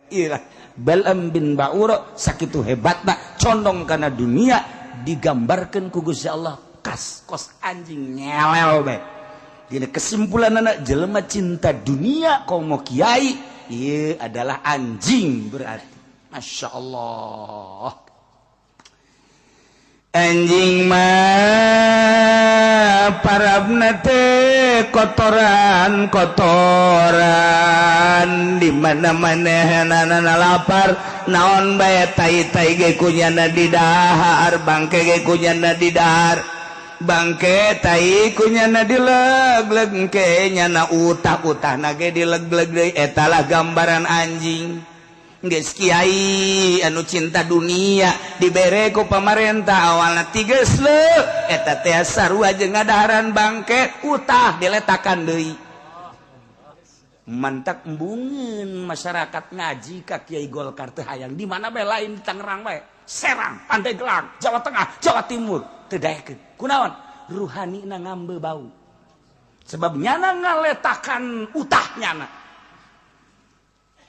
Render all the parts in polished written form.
Iyalah Bal'am bin Ba'ura sakitu hebatna condong kana dunia digambarkan ku Gusti Allah kas kos anjing nyelel bae. Dina kesimpulanana jelema cinta dunia komo kiai ieu adalah anjing berarti. Masya Allah. Anjing mah parabna teh kotoran kotoran di mana-mana nana lapar naon bae tai-tai ge kunyana didahar bangke ge kunyana didahar bangke tai kunyana dileg-leg ke nyana utah-utahna ge dileg-leg deui eta lah gambaran anjing. Geus kiai anu cinta dunia dibere ku pamarentah awalna tiges leuh eta teh sarua jeung ngadaharan bangke utah diletakan deui. Mantak embungeun masyarakat ngaji ka Kiai Golkar teh hayang di mana bae lain di Tangerang bae, Serang, Pandeglang, Jawa Tengah, Jawa Timur teu daekeun. Kunaon? Ruhanina ngambe bau. Sebab nyana ngaletakan utah nyana.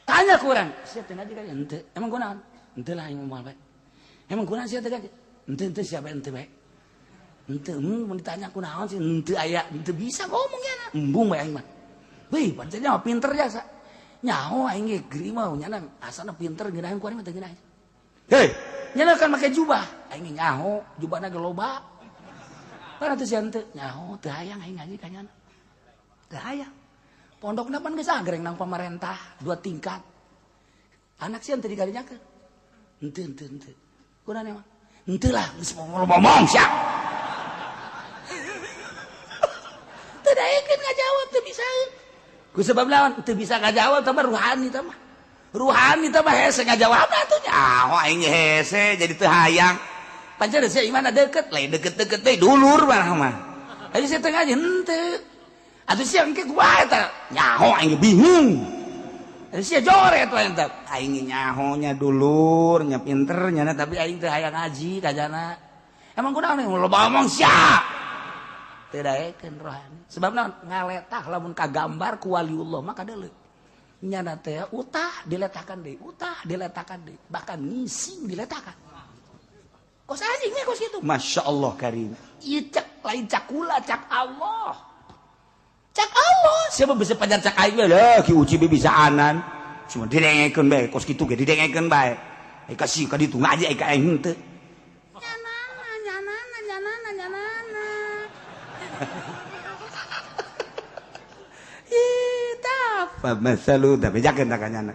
Tanya kurang, siapa teu ngaji ka henteu? Emang kunaon? Henteu lah aing moal bae. Emang kunaon sia teu ngaji? Henteu henteu siapa henteu bae. Henteu mun ditanya kunaon sih henteu aya, henteu bisa ngomong nyana. Embung bae aing mah. Wih, pancen mah pinter jasa. Nyaho aing ge geuri mah nyana asana pinter ngeunaheun ku aing mah teu ngeunaheun. Hei, nyana kan make jubah. Aing ge nyaho, jubahna ge loba. Pan atuh sia henteu, nyaho teu hayang aing ngaji ka nyana. Teu hayang. Pondokna pan geus agreng nang pamarentah 2 tingkat. Anak sia teu dikarinyakeun. Henteu henteu henteu. Kunaon emang? Henteu lah geus ngomong sia. Teu daekeun ngajawab teu bisa. Ku sebab lawan teu bisa ngajawab tah ruhani tah mah. Ruhani tah mah hese ngajawabna atuh nyaho aing hese jadi teu hayang. Pancen sia imana deukeut, lain deukeut-deukeut teh dulur mah mah. Ayo sia teu ngaji henteu. Atuh sia engke kumaha eta? Nyaho aing bingung. Atuh sia joret lain teh. Aing nyaho nya dulur, nya pinter nya tapi aing teu hayang ngaji ka jana. Emang kunaon loba omong sia. Teu daekeun rohani. Sebab naon? Ngaletah lamun kagambar ku waliullah mah kadeuleu. Nyana teh utah diletakan deui, utah diletakan deui, bahkan ngising diletakan. Kos anjing nya kos kitu. Masya Allah karim. Ieu cak lain cak kula cak Allah. Cak Allah, siapa bisa pajar cak aing lah, Ki Uci bisa anan. Cuma didengekeun bae, kos kitu ge didengekeun bae. Ai kasih ka ditu ngaji ai ka aing henteu. Nyanana nyanana nyanana nyanana. Ih, tah fa masalu da bejakeun ta ka nyana.